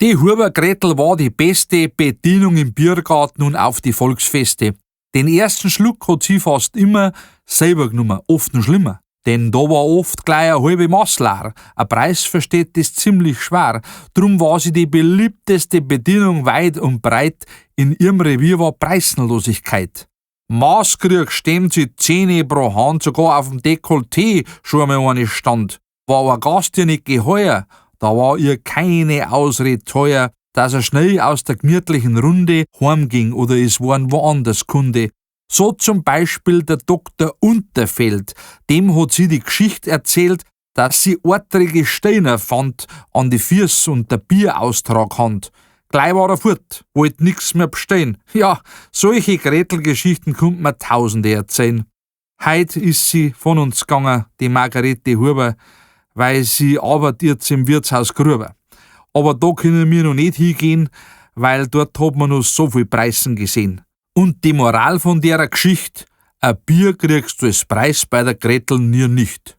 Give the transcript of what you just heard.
Die Huber Gretel war die beste Bedienung im Biergarten und auf die Volksfeste. Den ersten Schluck hat sie fast immer selber genommen, oft noch schlimmer. Denn da war oft gleich eine halbe Maß leer. Ein Preis versteht das ziemlich schwer. Drum war sie die beliebteste Bedienung weit und breit. In ihrem Revier war Preisenlosigkeit. Maßkrieg stemmt sie 10 pro Hand, sogar auf dem Dekolleté schon einmal eine stand. War ein Gast ihr nicht geheuer, da war ihr keine Ausred teuer, dass er schnell aus der gemütlichen Runde heimging oder es waren woanders Kunde. So zum Beispiel der Dr. Unterfeld, dem hat sie die Geschichte erzählt, dass sie ortrige Steiner fand an die Füße und der Bieraustrag hand. Gleich war er fort, wollt nix mehr bestellen. Ja, solche Gretel-Geschichten kommt man tausende erzählen. Heut ist sie von uns gegangen, die Margarete Huber, weil sie arbeitet jetzt im Wirtshaus Gruber. Aber da können wir noch nicht hingehen, weil dort hat man noch so viel Preisen gesehen. Und die Moral von der Geschichte, ein Bier kriegst du als Preis bei der Gretel nie nicht.